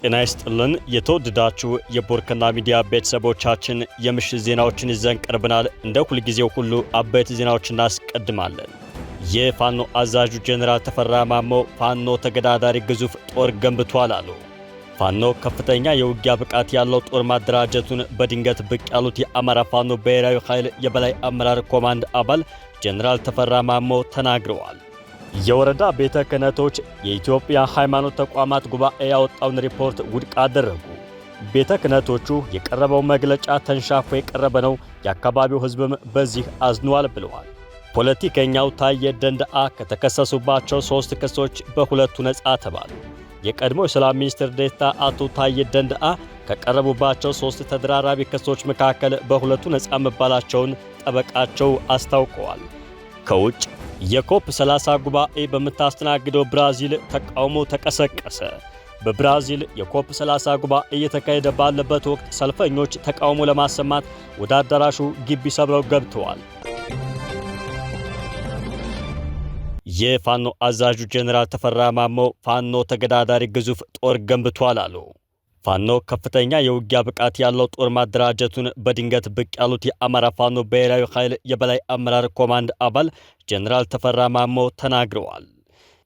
ጤና ይስጥልን የተወደዳችሁ የቦርከና ሚዲያ ቤተሰቦቻችን፣ የምሽት ዜናዎችን ይዘን ቀርበናል። እንደ ሁልጊዜው ሁሉ አበይት ዜናዎችን እናስቀድማለን። የፋኖ አዛዡ ጄኔራል ተፈራ ማሞ ፋኖ ተገዳዳሪ ግዙፍ ጦር ገንብቷል አሉ። ፋኖ ከፍተኛ የውጊያ ብቃት ያለው ጦር ማደራጀቱን በድንገት ብቅ ያሉት የአማራ ፋኖ ብሔራዊ ኃይል የበላይ አመራር ኮማንድ አባል ጄኔራል ተፈራ ማሞ ተናግረዋል። የወረዳ ቤተ ክህነቶች የኢትዮጵያ ሃይማኖት ተቋማት ጉባኤ ያወጣውን ሪፖርት ውድቅ አደረጉ። ቤተ ክህነቶቹ የቀረበው መግለጫ ተንሻፎ የቀረበ ነው፣ የአካባቢው ሕዝብም በዚህ አዝኗል ብለዋል። ፖለቲከኛው ታዬ ደንደአ ከተከሰሱባቸው 3 ክሶች በ2ቱ ነፃ ተባሉ። የቀድሞ የሰላም ሚኒስትር ዴኤታ አቶ ታዬ ደንደአ ከቀረቡባቸው 3 ተደራራቢ ክሶች መካከል በ2ቱ ነፃ መባላቸውን ጠበቃቸው አስታውቀዋል። ከውጭ የኮፕ 30 ጉባኤ በምታስተናግደው ብራዚል ተቃውሞ ተቀሰቀሰ። በብራዚል የኮፕ 30 ጉባኤ እየተካሄደ ባለበት ወቅት ሰልፈኞች ተቃውሞ ለማሰማት ወደ አዳራሹ ግቢ ሰብረው ገብተዋል። የፋኖ አዛዡ ጄኔራል ተፈራ ማሞ ፋኖ ተገዳዳሪ ግዙፍ ጦር ገንብቷል አሉ። ፋኖ ከፍተኛ የውጊያ ብቃት ያለው ጦር ማደራጀቱን በድንገት ብቅ ያሉት የአማራ ፋኖ ብሔራዊ ኃይል የበላይ አመራር ኮማንድ አባል ጄኔራል ተፈራ ማሞ ተናግረዋል።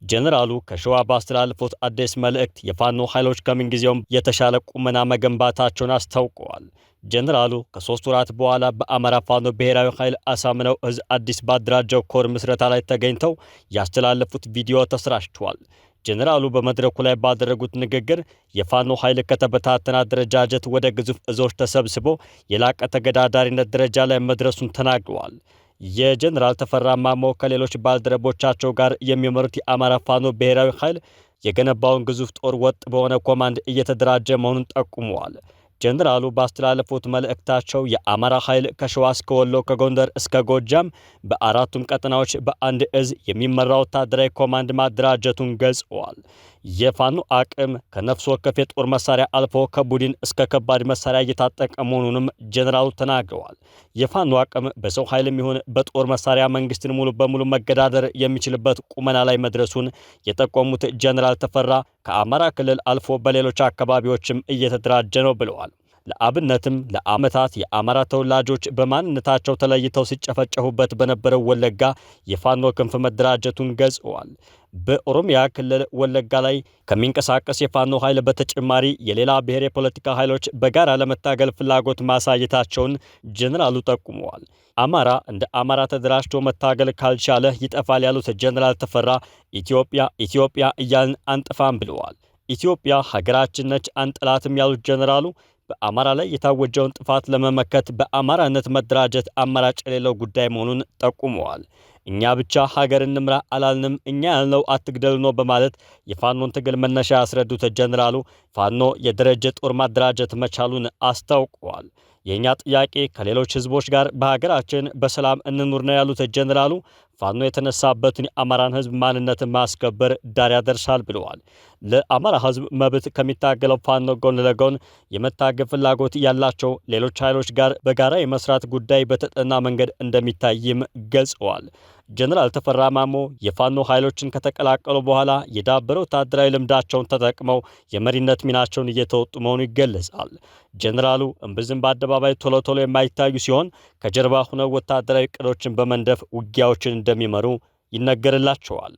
ጄኔራሉ ከሸዋ ባስተላለፉት አዲስ መልእክት የፋኖ ኃይሎች ከምንጊዜውም የተሻለ ቁመና መገንባታቸውን አስታውቀዋል። ጄኔራሉ ከ3 ወራት በኋላ በአማራ ፋኖ ብሔራዊ ኃይል አሳምነው እዝ አዲስ ባደራጀው ኮር ምስረታ ላይ ተገኝተው ያስተላለፉት ቪዲዮ ተሰራጭቷል። ጄኔራሉ በመድረኩ ላይ ባደረጉት ንግግር የፋኖ ኃይል ከተበታተነ አደረጃጀት ወደ ግዙፍ እዞች ተሰብስቦ የላቀ ተገዳዳሪነት ደረጃ ላይ መድረሱን ተናግረዋል። የጄኔራል ተፈራ ማሞ ከሌሎች ባልደረቦቻቸው ጋር የሚመሩት የአማራ ፋኖ ብሔራዊ ኃይል የገነባውን ግዙፍ ጦር ወጥ በሆነ ኮማንድ እየተደራጀ መሆኑን ጠቁመዋል። ጄኔራሉ ባስተላለፉት መልእክታቸው የአማራ ኃይል ከሸዋ እስከ ወሎ፣ ከጎንደር እስከ ጎጃም በአራቱም ቀጠናዎች በአንድ እዝ የሚመራ ወታደራዊ ኮማንድ ማደራጀቱን ገልጸዋል። የፋኖ አቅም ከነፍስ ወከፍ የጦር መሳሪያ አልፎ ከቡድን እስከ ከባድ መሳሪያ እየታጠቀ መሆኑንም ጄኔራሉ ተናግረዋል። የፋኖ አቅም በሰው ኃይልም ይሁን በጦር መሳሪያ መንግስትን ሙሉ በሙሉ መገዳደር የሚችልበት ቁመና ላይ መድረሱን የጠቆሙት ጄኔራል ተፈራ ከአማራ ክልል አልፎ በሌሎች አካባቢዎችም እየተደራጀ ነው ብለዋል። ለአብነትም ለዓመታት የአማራ ተወላጆች በማንነታቸው ተለይተው ሲጨፈጨፉበት በነበረው ወለጋ የፋኖ ክንፍ መደራጀቱን ገልጸዋል። በኦሮሚያ ክልል ወለጋ ላይ ከሚንቀሳቀስ የፋኖ ኃይል በተጨማሪ የሌላ ብሔር የፖለቲካ ኃይሎች በጋራ ለመታገል ፍላጎት ማሳየታቸውን ጄኔራሉ ጠቁመዋል። አማራ እንደ አማራ ተደራጅቶ መታገል ካልቻለ ይጠፋል ያሉት ጄኔራል ተፈራ ኢትዮጵያ ኢትዮጵያ እያልን አንጠፋም ብለዋል። ኢትዮጵያ ሀገራችን ነች አንጠላትም ያሉት ጄኔራሉ በአማራ ላይ የታወጀውን ጥፋት ለመመከት በአማራነት መደራጀት አማራጭ የሌለው ጉዳይ መሆኑን ጠቁመዋል። እኛ ብቻ ሀገር እንምራ አላልንም፣ እኛ ያልነው አትግደሉ ነው በማለት የፋኖን ትግል መነሻ ያስረዱት ጄኔራሉ ፋኖ የደረጀ ጦር ማደራጀት መቻሉን አስታውቀዋል። የኛ ጥያቄ ከሌሎች ህዝቦች ጋር በሀገራችን በሰላም እንኑር ነው ያሉት ጄኔራሉ ፋኖ የተነሳበትን የአማራን ህዝብ ማንነትን ማስከበር ዳር ያደርሳል ብለዋል። ለአማራ ህዝብ መብት ከሚታገለው ፋኖ ጎን ለጎን የመታገል ፍላጎት ያላቸው ሌሎች ኃይሎች ጋር በጋራ የመስራት ጉዳይ በተጠና መንገድ እንደሚታይም ገልጸዋል። ጄኔራል ተፈራ ማሞ የፋኖ ኃይሎችን ከተቀላቀሉ በኋላ የዳበረ ወታደራዊ ልምዳቸውን ተጠቅመው የመሪነት ሚናቸውን እየተወጡ መሆኑ ይገለጻል። ጄኔራሉ እምብዝም በአደባባይ ቶሎ ቶሎ የማይታዩ ሲሆን ከጀርባ ሆነው ወታደራዊ እቅዶችን በመንደፍ ውጊያዎችን እንደሚመሩ ይነገርላቸዋል።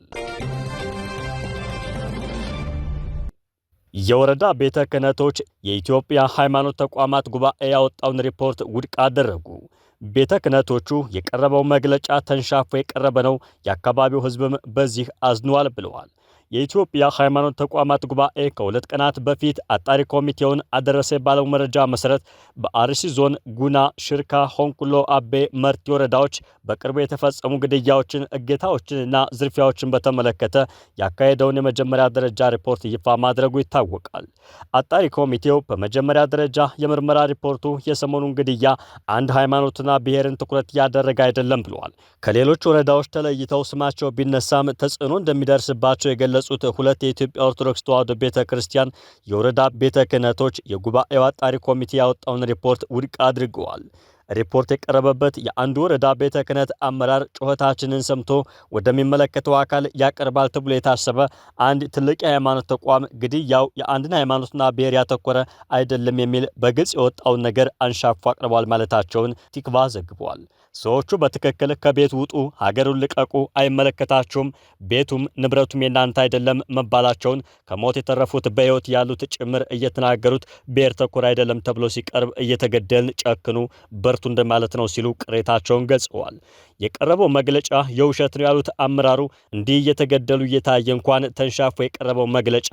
የወረዳ ቤተ ክህነቶች የኢትዮጵያ ሃይማኖት ተቋማት ጉባኤ ያወጣውን ሪፖርት ውድቅ አደረጉ። ቤተ ክህነቶቹ የቀረበው መግለጫ ተንሻፎ የቀረበ ነው፣ የአካባቢው ህዝብም በዚህ አዝኗል ብለዋል። የኢትዮጵያ ሃይማኖት ተቋማት ጉባኤ ከ2 ቀናት በፊት አጣሪ ኮሚቴውን አደረሰ ባለው መረጃ መሰረት በአርሲ ዞን ጉና፣ ሽርካ፣ ሆንኩሎ፣ አቤ መርቲ ወረዳዎች በቅርቡ የተፈጸሙ ግድያዎችን፣ እገታዎችንና ዝርፊያዎችን በተመለከተ ያካሄደውን የመጀመሪያ ደረጃ ሪፖርት ይፋ ማድረጉ ይታወቃል። አጣሪ ኮሚቴው በመጀመሪያ ደረጃ የምርመራ ሪፖርቱ የሰሞኑን ግድያ አንድ ሃይማኖትና ብሔርን ትኩረት ያደረገ አይደለም ብለዋል። ከሌሎች ወረዳዎች ተለይተው ስማቸው ቢነሳም ተጽዕኖ እንደሚደርስባቸው የገለጹት 2 የኢትዮጵያ ኦርቶዶክስ ተዋሕዶ ቤተክርስቲያን የወረዳ ቤተ ክህነቶች የጉባኤው አጣሪ ኮሚቴ ያወጣውን ሪፖርት ውድቅ አድርገዋል። ሪፖርት የቀረበበት የአንዱ ወረዳ ቤተ ክህነት አመራር ጩኸታችንን ሰምቶ ወደሚመለከተው አካል ያቀርባል ተብሎ የታሰበ አንድ ትልቅ የሃይማኖት ተቋም ግድያው የአንድን ሃይማኖትና ብሔር ያተኮረ አይደለም የሚል በግልጽ የወጣውን ነገር አንሻፎ አቅርቧል ማለታቸውን ቲክቫ ዘግቧል። ሰዎቹ በትክክል ከቤት ውጡ፣ ሀገሩን ልቀቁ፣ አይመለከታችሁም፣ ቤቱም ንብረቱም የናንተ አይደለም መባላቸውን ከሞት የተረፉት በሕይወት ያሉት ጭምር እየተናገሩት ብሔር ተኮር አይደለም ተብሎ ሲቀርብ እየተገደልን ጨክኑ፣ በርቱ እንደማለት ነው ሲሉ ቅሬታቸውን ገልጸዋል። የቀረበው መግለጫ የውሸት ነው ያሉት አመራሩ እንዲህ እየተገደሉ እየታየ እንኳን ተንሻፎ የቀረበው መግለጫ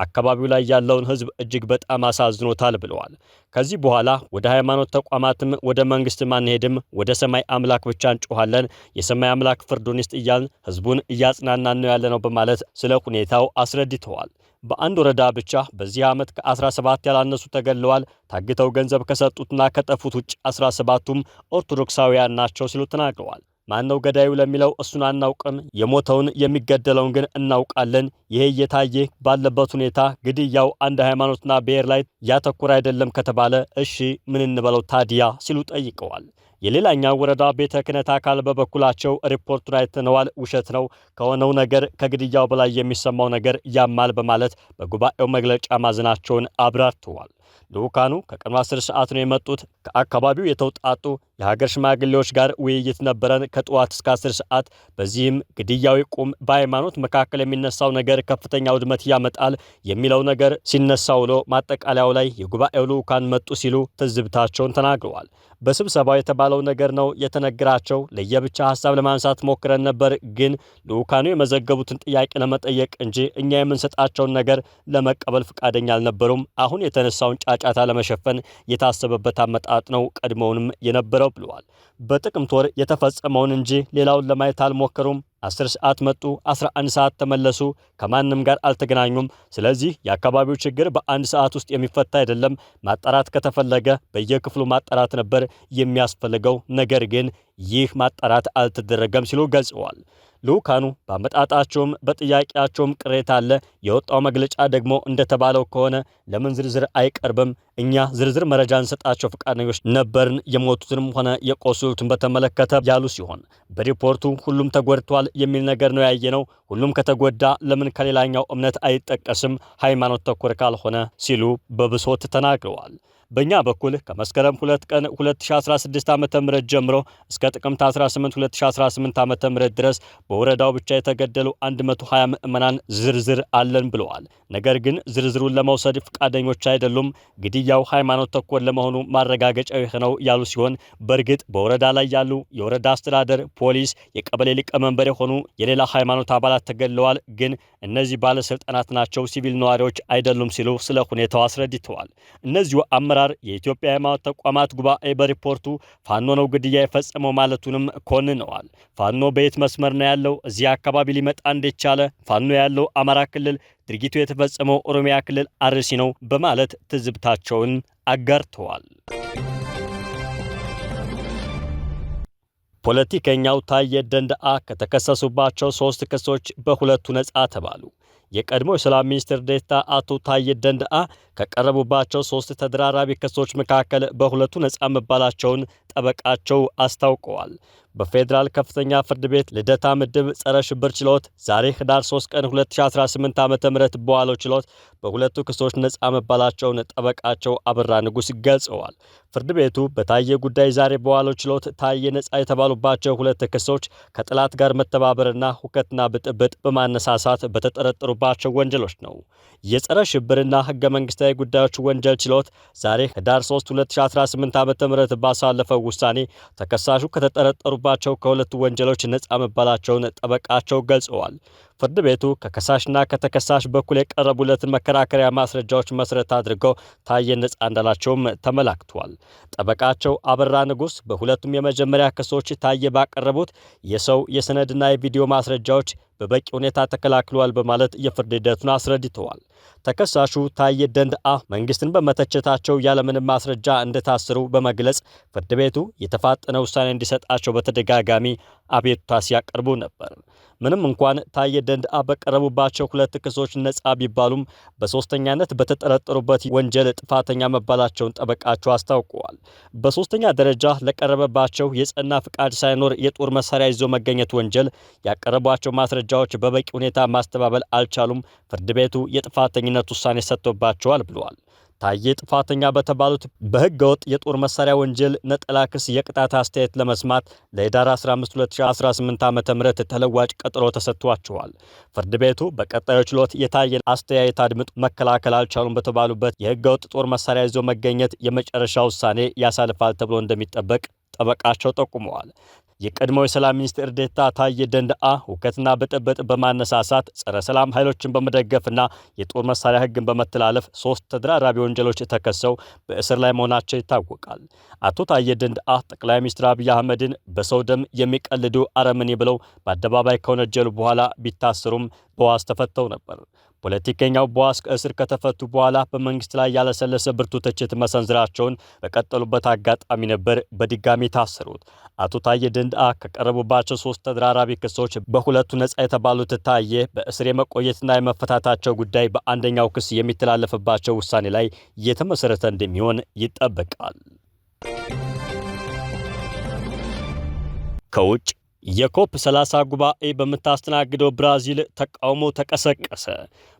አካባቢው ላይ ያለውን ሕዝብ እጅግ በጣም አሳዝኖታል ብለዋል። ከዚህ በኋላ ወደ ሃይማኖት ተቋማትም ወደ መንግስትም አንሄድም፣ ወደ ሰማይ አምላክ ብቻ እንጮኻለን፣ የሰማይ አምላክ ፍርዱን ይስጥ እያልን ህዝቡን እያጽናናን ነው ያለነው በማለት ስለ ሁኔታው አስረድተዋል። በአንድ ወረዳ ብቻ በዚህ ዓመት ከ17 ያላነሱ ተገድለዋል። ታግተው ገንዘብ ከሰጡትና ከጠፉት ውጭ 17ቱም ኦርቶዶክሳውያን ናቸው ሲሉ ተናግረዋል። ማነው ገዳዩ ለሚለው እሱን አናውቅም፣ የሞተውን የሚገደለውን ግን እናውቃለን። ይሄ እየታየ ባለበት ሁኔታ ግድያው አንድ ሃይማኖትና ብሔር ላይ ያተኮረ አይደለም ከተባለ እሺ ምን እንበለው ታዲያ ሲሉ ጠይቀዋል። የሌላኛው ወረዳ ቤተ ክህነት አካል በበኩላቸው ሪፖርቱን አይተነዋል፣ ውሸት ነው፣ ከሆነው ነገር ከግድያው በላይ የሚሰማው ነገር ያማል በማለት በጉባኤው መግለጫ ማዘናቸውን አብራርተዋል። ልዑካኑ ከቀኑ 10 ሰዓት ነው የመጡት። ከአካባቢው የተውጣጡ የሀገር ሽማግሌዎች ጋር ውይይት ነበረን ከጠዋት እስከ 10 ሰዓት። በዚህም ግድያው ይቁም፣ በሃይማኖት መካከል የሚነሳው ነገር ከፍተኛ ውድመት ያመጣል የሚለው ነገር ሲነሳ ውሎ ማጠቃለያው ላይ የጉባኤው ልዑካን መጡ ሲሉ ትዝብታቸውን ተናግረዋል። በስብሰባው የተባለው ነገር ነው የተነገራቸው። ለየብቻ ሀሳብ ለማንሳት ሞክረን ነበር፣ ግን ልዑካኑ የመዘገቡትን ጥያቄ ለመጠየቅ እንጂ እኛ የምንሰጣቸውን ነገር ለመቀበል ፈቃደኛ አልነበሩም። አሁን የተነሳውን ጫጫታ ለመሸፈን የታሰበበት አመጣጥ ነው ቀድሞውንም የነበረው ብለዋል። በጥቅምት ወር የተፈጸመውን እንጂ ሌላውን ለማየት አልሞከሩም። 10 ሰዓት መጡ፣ 11 ሰዓት ተመለሱ። ከማንም ጋር አልተገናኙም። ስለዚህ የአካባቢው ችግር በአንድ ሰዓት ውስጥ የሚፈታ አይደለም። ማጣራት ከተፈለገ በየክፍሉ ማጣራት ነበር የሚያስፈልገው። ነገር ግን ይህ ማጣራት አልተደረገም ሲሉ ገልጸዋል። ልዑካኑ በአመጣጣቸውም በጥያቄያቸውም ቅሬታ አለ። የወጣው መግለጫ ደግሞ እንደተባለው ከሆነ ለምን ዝርዝር አይቀርብም? እኛ ዝርዝር መረጃ እንሰጣቸው ፈቃደኞች ነበርን፣ የሞቱትንም ሆነ የቆሰሉትን በተመለከተ ያሉ ሲሆን በሪፖርቱ ሁሉም ተጎድቷል የሚል ነገር ነው ያየነው። ሁሉም ከተጎዳ ለምን ከሌላኛው እምነት አይጠቀስም? ሃይማኖት ተኮር ካልሆነ ሲሉ በብሶት ተናግረዋል። በእኛ በኩል ከመስከረም 2 ቀን 2016 ዓ.ም ጀምሮ እስከ ጥቅምት 18 2018 ዓ.ም ድረስ በወረዳው ብቻ የተገደሉ 120 ምዕመናን ዝርዝር አለን ብለዋል። ነገር ግን ዝርዝሩን ለመውሰድ ፈቃደኞች አይደሉም። ግድያው ሃይማኖት ተኮር ለመሆኑ ማረጋገጫው ይህ ነው ያሉ ሲሆን በእርግጥ በወረዳ ላይ ያሉ የወረዳ አስተዳደር፣ ፖሊስ፣ የቀበሌ ሊቀመንበር የሆኑ የሌላ ሃይማኖት አባላት ተገድለዋል። ግን እነዚህ ባለስልጣናት ናቸው፣ ሲቪል ነዋሪዎች አይደሉም ሲሉ ስለ ሁኔታው አስረድተዋል። እነዚሁ አመራር የኢትዮጵያ ሃይማኖት ተቋማት ጉባኤ በሪፖርቱ ፋኖ ነው ግድያ የፈጸመው ማለቱንም ኮንነዋል። ፋኖ በየት መስመር ነው ያለው? እዚህ አካባቢ ሊመጣ እንዴት ቻለ? ፋኖ ያለው አማራ ክልል፣ ድርጊቱ የተፈጸመው ኦሮሚያ ክልል አርሲ ነው በማለት ትዝብታቸውን አጋርተዋል። ፖለቲከኛው ታዬ ደንደአ ከተከሰሱባቸው 3 ክሶች በሁለቱ ነጻ ተባሉ። የቀድሞ የሰላም ሚኒስትር ዴኤታ አቶ ታዬ ደንደአ ከቀረቡባቸው 3 ተደራራቢ ክሶች መካከል በሁለቱ ነጻ መባላቸውን ጠበቃቸው አስታውቀዋል። በፌዴራል ከፍተኛ ፍርድ ቤት ልደታ ምድብ ጸረ ሽብር ችሎት ዛሬ ህዳር 3 ቀን 2018 ዓ.ም በዋለው ችሎት በሁለቱ ክሶች ነጻ መባላቸውን ጠበቃቸው አበራ ንጉስ ገልጸዋል። ፍርድ ቤቱ በታዬ ጉዳይ ዛሬ በዋለው ችሎት ታዬ ነጻ የተባሉባቸው 2 ክሶች ከጠላት ጋር መተባበርና ሁከትና ብጥብጥ በማነሳሳት በተጠረጠሩባቸው ወንጀሎች ነው። የጸረ ሽብርና ህገ መንግስታዊ ጉዳዮች ወንጀል ችሎት ዛሬ ህዳር 3 2018 ዓ.ም ባሳለፈው ውሳኔ ተከሳሹ ከተጠረጠሩባቸው ከሁለቱ ወንጀሎች ነጻ መባላቸውን ጠበቃቸው ገልጸዋል። ፍርድ ቤቱ ከከሳሽና ከተከሳሽ በኩል የቀረቡለትን መከራከሪያ ማስረጃዎች መሰረት አድርገው ታዬ ነጻ እንዳላቸውም ተመላክቷል። ጠበቃቸው አበራ ንጉስ በሁለቱም የመጀመሪያ ክሶች ታዬ ባቀረቡት የሰው የሰነድና የቪዲዮ ማስረጃዎች በበቂ ሁኔታ ተከላክሏል በማለት የፍርድ ሂደቱን አስረድተዋል። ተከሳሹ ታዬ ደንደአ መንግስትን በመተቸታቸው ያለምንም ማስረጃ እንደታሰሩ በመግለጽ ፍርድ ቤቱ የተፋጠነ ውሳኔ እንዲሰጣቸው በተደጋጋሚ አቤቱታ ሲያቀርቡ ነበር። ምንም እንኳን ታዬ ደንደአ በቀረቡባቸው ሁለት ክሶች ነጻ ቢባሉም በሶስተኛነት በተጠረጠሩበት ወንጀል ጥፋተኛ መባላቸውን ጠበቃቸው አስታውቀዋል። በሶስተኛ ደረጃ ለቀረበባቸው የጸና ፍቃድ ሳይኖር የጦር መሳሪያ ይዞ መገኘት ወንጀል ያቀረቧቸው ማስረጃዎች በበቂ ሁኔታ ማስተባበል አልቻሉም፣ ፍርድ ቤቱ የጥፋተኝነት ውሳኔ ሰጥቶባቸዋል ብለዋል። ታዬ ጥፋተኛ በተባሉት በህገ ወጥ የጦር መሳሪያ ወንጀል ነጠላ ክስ የቅጣት አስተያየት ለመስማት ለህዳር 15 2018 ዓ.ም ተለዋጭ ቀጠሮ ተሰጥቷቸዋል። ፍርድ ቤቱ በቀጣዩ ችሎት የታዬን አስተያየት አድምጦ መከላከል አልቻሉም በተባሉበት የህገ ወጥ ጦር መሳሪያ ይዞ መገኘት የመጨረሻ ውሳኔ ያሳልፋል ተብሎ እንደሚጠበቅ ጠበቃቸው ጠቁመዋል። የቀድሞው የሰላም ሚኒስትር ዴኤታ ታዬ ደንደአ ሁከትና ብጥብጥ በማነሳሳት፣ ጸረ ሰላም ኃይሎችን በመደገፍና የጦር መሳሪያ ህግን በመተላለፍ ሶስት ተደራራቢ ወንጀሎች ተከሰው በእስር ላይ መሆናቸው ይታወቃል። አቶ ታዬ ደንደአ ጠቅላይ ሚኒስትር አብይ አህመድን በሰው ደም የሚቀልዱ አረመኔ ብለው በአደባባይ ከወነጀሉ በኋላ ቢታሰሩም በዋስ ተፈተው ነበር። ፖለቲከኛው በዋስ ከእስር ከተፈቱ በኋላ በመንግስት ላይ ያለሰለሰ ብርቱ ትችት መሰንዝራቸውን በቀጠሉበት አጋጣሚ ነበር በድጋሚ ታሰሩት። አቶ ታዬ ደንደአ ከቀረቡባቸው ሶስት ተደራራቢ ክሶች በሁለቱ ነጻ የተባሉት ታዬ በእስር የመቆየትና የመፈታታቸው ጉዳይ በአንደኛው ክስ የሚተላለፍባቸው ውሳኔ ላይ የተመሰረተ እንደሚሆን ይጠበቃል። ከውጭ የኮፕ 30 ጉባኤ በምታስተናግደው ብራዚል ተቃውሞ ተቀሰቀሰ።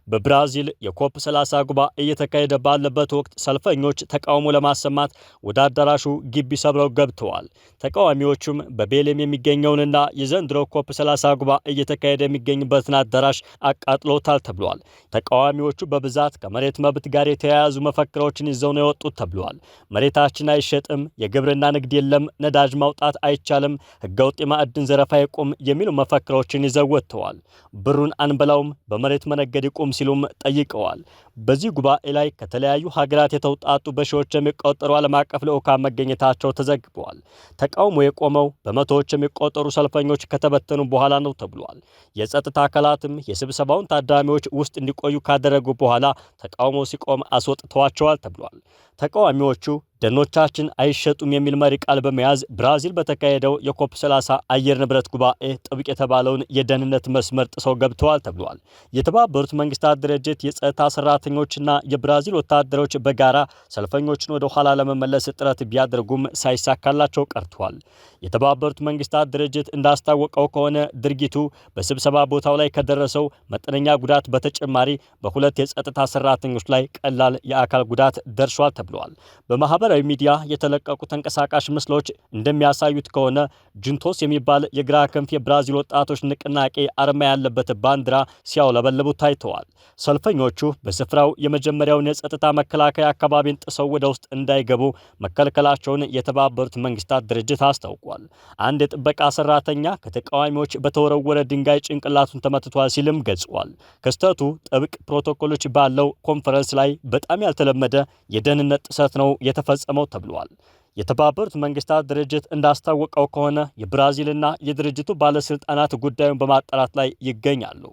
በብራዚል የኮፕ 30 ጉባኤ እየተካሄደ ባለበት ወቅት ሰልፈኞች ተቃውሞ ለማሰማት ወደ አዳራሹ ግቢ ሰብረው ገብተዋል። ተቃዋሚዎቹም በቤሌም የሚገኘውንና የዘንድሮ ኮፕ 30 ጉባኤ እየተካሄደ የሚገኝበትን አዳራሽ አቃጥለውታል ተብሏል። ተቃዋሚዎቹ በብዛት ከመሬት መብት ጋር የተያያዙ መፈክሮችን ይዘው ነው የወጡት ተብሏል። መሬታችን አይሸጥም፣ የግብርና ንግድ የለም፣ ነዳጅ ማውጣት አይቻልም፣ ህገወጥ የማዕድን ዘረፋ ይቁም የሚሉ መፈክሮችን ይዘው ወጥተዋል። ብሩን አንበላውም፣ በመሬት መነገድ ይቁም ሲሉም ጠይቀዋል። በዚህ ጉባኤ ላይ ከተለያዩ ሀገራት የተውጣጡ በሺዎች የሚቆጠሩ ዓለም አቀፍ ልዑካን መገኘታቸው ተዘግበዋል። ተቃውሞ የቆመው በመቶዎች የሚቆጠሩ ሰልፈኞች ከተበተኑ በኋላ ነው ተብሏል። የጸጥታ አካላትም የስብሰባውን ታዳሚዎች ውስጥ እንዲቆዩ ካደረጉ በኋላ ተቃውሞ ሲቆም አስወጥተዋቸዋል ተብሏል። ተቃዋሚዎቹ ደኖቻችን አይሸጡም የሚል መሪ ቃል በመያዝ ብራዚል በተካሄደው የኮፕ 30 አየር ንብረት ጉባኤ ጥብቅ የተባለውን የደህንነት መስመር ጥሰው ገብተዋል ተብሏል። የተባበሩት መንግስታት ድርጅት የጸጥታ ሰራተኞችና የብራዚል ወታደሮች በጋራ ሰልፈኞችን ወደ ኋላ ለመመለስ ጥረት ቢያደርጉም ሳይሳካላቸው ቀርቷል። የተባበሩት መንግስታት ድርጅት እንዳስታወቀው ከሆነ ድርጊቱ በስብሰባ ቦታው ላይ ከደረሰው መጠነኛ ጉዳት በተጨማሪ በሁለት የጸጥታ ሰራተኞች ላይ ቀላል የአካል ጉዳት ደርሷል ተብሏል። በማህበራዊ ሚዲያ የተለቀቁ ተንቀሳቃሽ ምስሎች እንደሚያሳዩት ከሆነ ጁንቶስ የሚባል የግራ ክንፍ የብራዚል ወጣቶች ንቅናቄ አርማ ያለበት ባንዲራ ሲያውለበልቡ ታይተዋል። ሰልፈኞቹ በስፍራው የመጀመሪያውን የጸጥታ መከላከያ አካባቢን ጥሰው ወደ ውስጥ እንዳይገቡ መከልከላቸውን የተባበሩት መንግስታት ድርጅት አስታውቋል። አንድ የጥበቃ ሰራተኛ ከተቃዋሚዎች በተወረወረ ድንጋይ ጭንቅላቱን ተመትቷል ሲልም ገልጿል። ክስተቱ ጥብቅ ፕሮቶኮሎች ባለው ኮንፈረንስ ላይ በጣም ያልተለመደ የደህንነት ጥሰት ነው የተፈጸመው ተብሏል። የተባበሩት መንግስታት ድርጅት እንዳስታወቀው ከሆነ የብራዚልና የድርጅቱ ባለስልጣናት ጉዳዩን በማጣራት ላይ ይገኛሉ።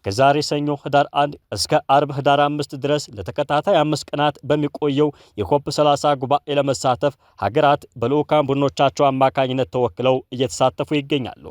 ከዛሬ ሰኞ ህዳር 1 እስከ አርብ ህዳር 5 ድረስ ለተከታታይ 5 ቀናት በሚቆየው የኮፕ 30 ጉባኤ ለመሳተፍ ሀገራት በልዑካን ቡድኖቻቸው አማካኝነት ተወክለው እየተሳተፉ ይገኛሉ።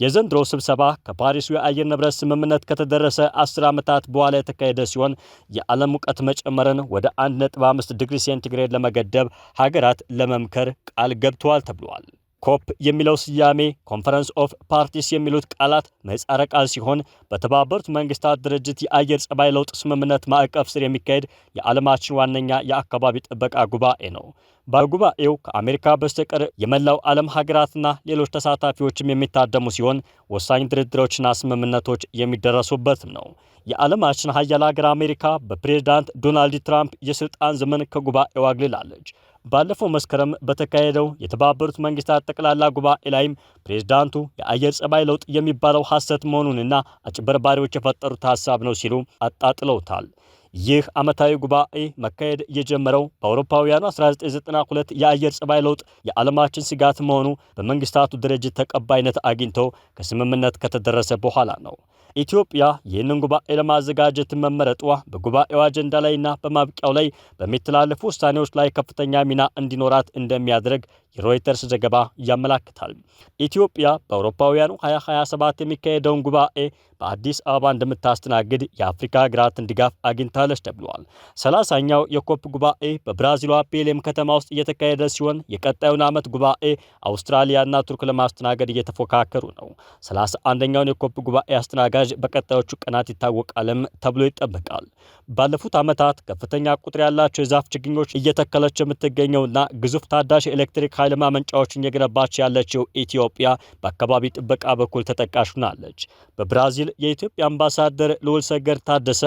የዘንድሮ ስብሰባ ከፓሪሱ የአየር ንብረት ስምምነት ከተደረሰ 10 ዓመታት በኋላ የተካሄደ ሲሆን የዓለም ሙቀት መጨመርን ወደ 1.5 ዲግሪ ሴንቲግሬድ ለመገደብ ሀገራት ለመምከር ቃል ገብተዋል ተብሏል። ኮፕ የሚለው ስያሜ Conference of Parties የሚሉት ቃላት ምህጻረ ቃል ሲሆን በተባበሩት መንግስታት ድርጅት የአየር ጸባይ ለውጥ ስምምነት ማዕቀፍ ስር የሚካሄድ የዓለማችን ዋነኛ የአካባቢ ጥበቃ ጉባኤ ነው። በጉባኤው ከአሜሪካ በስተቀር የመላው ዓለም ሀገራትና ሌሎች ተሳታፊዎችም የሚታደሙ ሲሆን ወሳኝ ድርድሮችና ስምምነቶች የሚደረሱበትም ነው። የዓለማችን ሀያል ሀገር አሜሪካ በፕሬዝዳንት ዶናልድ ትራምፕ የስልጣን ዘመን ከጉባኤው አግልላለች። ባለፈው መስከረም በተካሄደው የተባበሩት መንግስታት ጠቅላላ ጉባኤ ላይም ፕሬዝዳንቱ የአየር ጸባይ ለውጥ የሚባለው ሐሰት መሆኑንና አጭበርባሪዎች የፈጠሩት ሀሳብ ነው ሲሉ አጣጥለውታል። ይህ ዓመታዊ ጉባኤ መካሄድ የጀመረው በአውሮፓውያኑ 1992 የአየር ጸባይ ለውጥ የዓለማችን ስጋት መሆኑ በመንግስታቱ ድርጅት ተቀባይነት አግኝቶ ከስምምነት ከተደረሰ በኋላ ነው። ኢትዮጵያ ይህንን ጉባኤ ለማዘጋጀት መመረጧ በጉባኤው አጀንዳ ላይና በማብቂያው ላይ በሚተላለፉ ውሳኔዎች ላይ ከፍተኛ ሚና እንዲኖራት እንደሚያደርግ የሮይተርስ ዘገባ ያመላክታል። ኢትዮጵያ በአውሮፓውያኑ 2027 የሚካሄደውን ጉባኤ በአዲስ አበባ እንደምታስተናግድ የአፍሪካ ሀገራትን ድጋፍ አግኝታለች ተብሏል። 30ኛው የኮፕ ጉባኤ በብራዚሏ ቤሌም ከተማ ውስጥ እየተካሄደ ሲሆን፣ የቀጣዩን ዓመት ጉባኤ አውስትራሊያና ቱርክ ለማስተናገድ እየተፎካከሩ ነው። 31ኛውን የኮፕ ጉባኤ አስተናጋጅ በቀጣዮቹ ቀናት ይታወቃልም ተብሎ ይጠበቃል። ባለፉት ዓመታት ከፍተኛ ቁጥር ያላቸው የዛፍ ችግኞች እየተከለች የምትገኘውና ግዙፍ ታዳሽ የኤሌክትሪክ ኃይል ማመንጫዎችን እየገነባች ያለችው ኢትዮጵያ በአካባቢ ጥበቃ በኩል ተጠቃሽ ሆናለች። በብራዚል የኢትዮጵያ አምባሳደር ልዑልሰገድ ታደሰ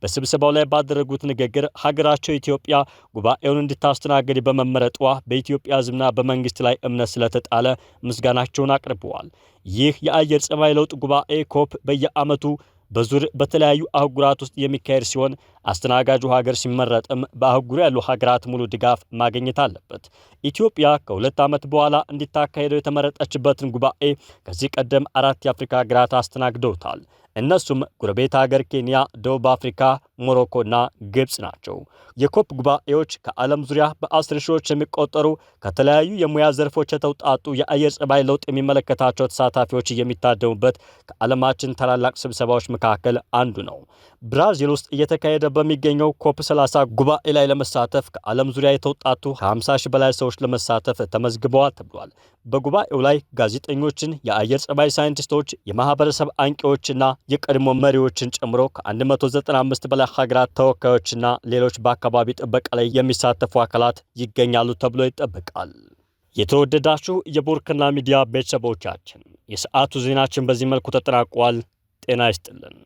በስብሰባው ላይ ባደረጉት ንግግር ሀገራቸው ኢትዮጵያ ጉባኤውን እንድታስተናግድ በመመረጧ በኢትዮጵያ ሕዝብና በመንግስት ላይ እምነት ስለተጣለ ምስጋናቸውን አቅርበዋል። ይህ የአየር ጸባይ ለውጥ ጉባኤ ኮፕ በየዓመቱ በዙር በተለያዩ አህጉራት ውስጥ የሚካሄድ ሲሆን፣ አስተናጋጁ ሀገር ሲመረጥም በአህጉሩ ያሉ ሀገራት ሙሉ ድጋፍ ማግኘት አለበት። ኢትዮጵያ ከ2 ዓመት በኋላ እንዲታካሄደው የተመረጠችበትን ጉባኤ ከዚህ ቀደም አራት የአፍሪካ ሀገራት አስተናግደውታል። እነሱም ጎረቤት ሀገር ኬንያ፣ ደቡብ አፍሪካ፣ ሞሮኮና ግብፅ ናቸው። የኮፕ ጉባኤዎች ከዓለም ዙሪያ በ10 ሺዎች የሚቆጠሩ ከተለያዩ የሙያ ዘርፎች የተውጣጡ የአየር ጸባይ ለውጥ የሚመለከታቸው ተሳታፊዎች የሚታደሙበት ከዓለማችን ታላላቅ ስብሰባዎች መካከል አንዱ ነው። ብራዚል ውስጥ እየተካሄደ በሚገኘው ኮፕ 30 ጉባኤ ላይ ለመሳተፍ ከዓለም ዙሪያ የተውጣጡ 50 ሺህ በላይ ሰዎች ለመሳተፍ ተመዝግበዋል ተብሏል። በጉባኤው ላይ ጋዜጠኞችን፣ የአየር ጸባይ ሳይንቲስቶች፣ የማህበረሰብ አንቂዎችና የቀድሞ መሪዎችን ጨምሮ ከ195 በላይ ሀገራት ተወካዮችና ሌሎች በአካባቢ ጥበቃ ላይ የሚሳተፉ አካላት ይገኛሉ ተብሎ ይጠበቃል። የተወደዳችሁ የቦርከና ሚዲያ ቤተሰቦቻችን፣ የሰዓቱ ዜናችን በዚህ መልኩ ተጠናቋል። ጤና ይስጥልን።